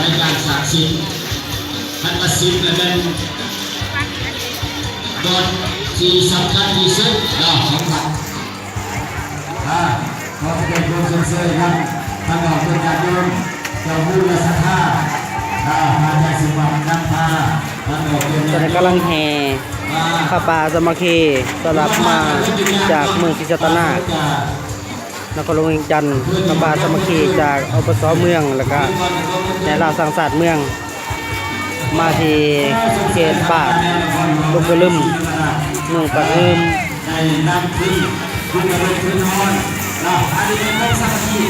ໃນການສາກສິນ ຄັນວ່າສິນລະແມ່ນ ບົດທີ່ສຳຄັນທີ່ສຸດເນາະ ຂອງວັດ ອາ ຂໍສະແດງຄວາມຊົມເຊີຍນຳ ທາງອອກເປັນຍາດໂຍມ ເຈົ້າບຸນ ແລະ ສັດທາ ອາ ພາຈານສິມວັດນຳພາ ທາງອອກເປັນຍາດໂຍມ ຕອນນີ້ກຳລັງແຫ່ຜ້າປ່າສາມັກຄີ ສະຫຼັບມາຈາກເມືອງສີສັດຕະນາກ ນະຄອນຫຼວງວຽງຈັນ ນຳພາສາມັກຄີຈາກ ອບສ ເມືອງ ແລ້ວກະແນວລາວສ້າງຊາດເມືອງ ມາທີ່ເຂດບ້ານດົງກະລຶມ ເມືອງປາກງື່ມ ໄດ້ນຳຂຶ້ນ ຂຶ້ນມາເປັນພື້ນຮອນເນາະ ອັນນີ້ເປັນຄວາມສາມັກຄີ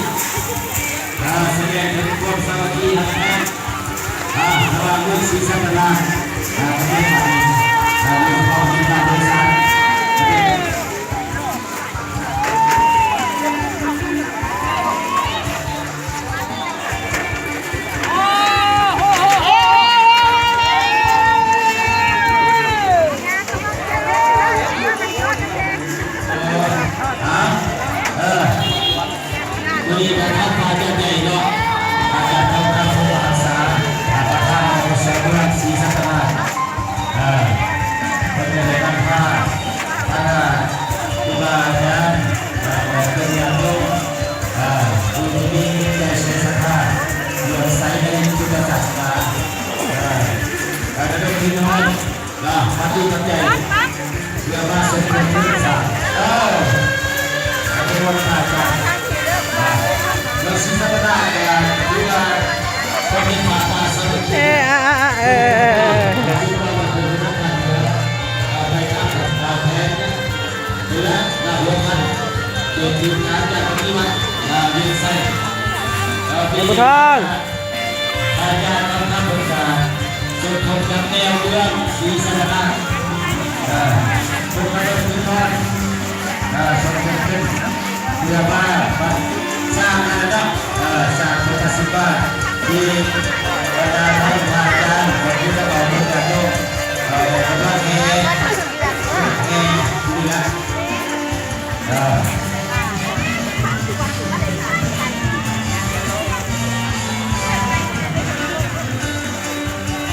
ເອີ ສະແດງເຖິງຄວາມສາມັກຄີຮັກແພງ ເອີ ລະຫວ່າງເມືອງສີສັດຕະນາກ ເອີ ປະເທດໄທ ເອີ ເມືອງທອງ ເມືອງຊານ ມື້ນີ້ກໍທາງພະອາຈານໃຫຍ່ເນາະ ອາຈານທອງຄຳ ພົມມະຮັກສາ ປະທານ ອບສ ເມືອງສີສັດຕະນາກ ເອີ ເພິ່ນກໍໄດ້ນຳພາ ຄະນະຄູບາອາຈານ ເອີ ເປັນຍາດໂຍມ ເອີ ຜູ້ທີ່ມີຈິດໃຈແຮງສັດທາ ເຫຼື້ອມໃສໃນພຸດທະສາສະໜາ ເອີ ກະລະດົມທຶນເນາະ ເນາະ ປັດຈຸປັດໄຈ ເພື່ອມາສົມທົບທຶນສ້າງ ເອີ ຂະບວນພະອາຈານ ເອີ ເມືອງສີສັດຕະນາກ ເອີ ຖືວ່າ ເອີ ເອີ ເອີ ເອີ ເອີ ແມ່ນບໍ່ທອງ? ອາຈານນຳພາເພິ່ນກະສົມທົບກັບແນວເມືອງສີສັດຕະນາກ ເອີ ເພິ່ນມາເບິ່ງເພິ່ນນອນ ເອີ ສົມທົບຂຶ້ນ ເພື່ອມາ ມາສ້າງອັນນັ້ນເນາະ ເອີ ສ້າງພຸດທະສົມບັດ ທີ່ບັນດາທ່ານພະອາຈານ ຂອງພຸດທະບາດ ເພິ່ນກະຍົກ ເອີ ກຳລັງແຫ່ ແຫ່ນີ້ລະ ເອີ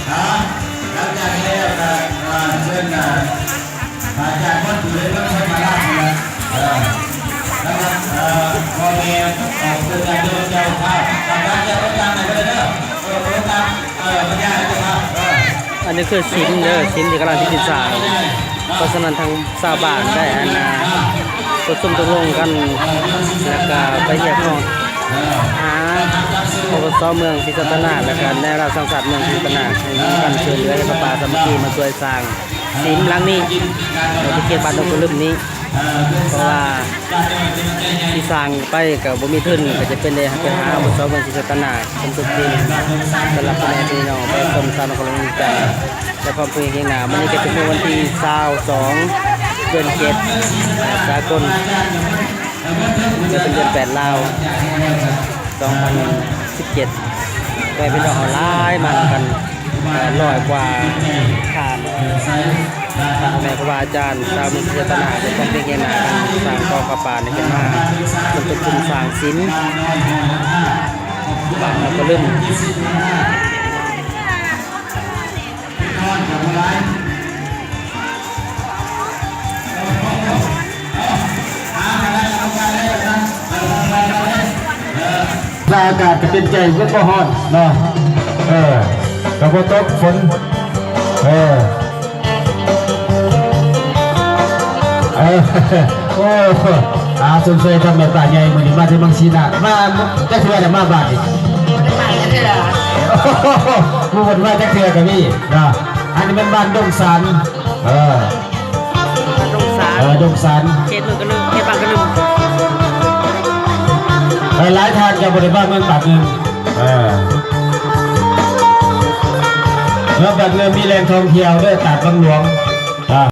ເນາະ ຫຼັງຈາກແລ້ວກໍ ເອີ ເຊີນ ອາ ພະອາຈານໝົດຢູ່ໃນເມືອງໄຊມາລາດນີ້ແຫຼະ ເອີ ສຳລັບ ເອີ ພໍ່ແມ່ອອກຕົນຍາດໂຍມເຈົ້າພາບ ກຳລັງຈະໄປຕັ້ງໃຫ້ເພິ່ນເດີ ເອີ ໄປຕັ້ງ ເອີ ບັນຍາເຈົ້າພາບ ເອີ ອັນນີ້ຄືສິມເດີ ສິມທີ່ກຳລັງຊິຂຶ້ນສ້າງ ເພາະສະນັ້ນທາງຊາວບ້ານໄດ້ອັນນ່າ ປະຊຸມຕົກລົງກັນ ແລ້ວກະໄປຮຽກຮ້ອງຫາ ປກສ ເມືອງສີສັດຕະນາກ ແລ້ວກະແນວລາວສ້າງຊາດເມືອງສີສັດຕະນາກ ໃຫ້ນຳກັນຊ່ວຍເຫຼືອ ໃຫ້ປະປາສາມັກຄີມາຊ່ວຍສ້າງສິມຫຼັງນີ້ ໃນເຂດບ້ານດົງກະລຶມນີ້ ເພາະວ່າ ທີ່ສ້າງໄປກໍບໍ່ມີທຶນ ກໍຈະເປັນໄດ້ໄປຫາ ປກສ ເມືອງສີສັດຕະນາກ ສົມທົບທຶນ ສຳລັບພໍ່ແມ່ພີ່ນ້ອງປະຊາຊົນຊາວນະຄອນຫຼວງວຽງຈັນ ແລະ ພ້ອມເພື່ອນຮຽງໜ້າ. ມື້ນີ້ກໍເປັນວັນທີຊາວສອງ ເດືອນເຈັດ ສາກົນ ແລະ ເປັນເດືອນແປດລາວ ສອງພັນສິບເຈັດ ກໍໃຫ້ພີ່ນ້ອງເຮົາຫຼາຍມານຳກັນ ເອີ ຮ້ອຍກວ່າທ່ານ ທາງພໍ່ແມ່ຄູບາອາຈານຊາວເມືອງສີສັດຕະນາກ ໄດ້ພ້ອມເພງຮຽງໜ້າກັນສ້າງກອງຜ້າປ່ານີ້ຂຶ້ນມາ ເປັນຕົ້ນທຶນສ້າງສິມ ບ້ານນາກະລຶມ. ອາກາດກໍເປັນໃຈບໍ່ຮ້ອນເນາະ ເອີ ກໍບໍ່ຕົກຝົນ ເອີ ເອີ ໂອ້ ອາ ຊົມເຊີຍທາງແມ່ປ້າໃຫຍ່ ມື້ນີ້ມາແຕ່ເມືອງສີນາ ມາຈັກເທື່ອແລ້ວ ມາບ້ານນີ້ ບໍ່ໄດ້ມາຈັກເທື່ອ ບໍ່ເພິ່ນມາຈັກເທື່ອກໍມີເນາະ ອັນນີ້ແມ່ນບ້ານດົງສານ ເອີ ດົງສານ ເອີ ດົງສານ ເຂດເມືອງກະລຶມ ເຂດບ້ານກະລຶມ ເອີ ຫຼາຍທ່ານກໍບໍ່ໄດ້ມາເມືອງປາກງື່ມ ເອີ ເມືອງປາກງື່ມມີແຫຼ່ງທ່ອງທ່ຽວເດີ ຕາດວັງຫຼວງ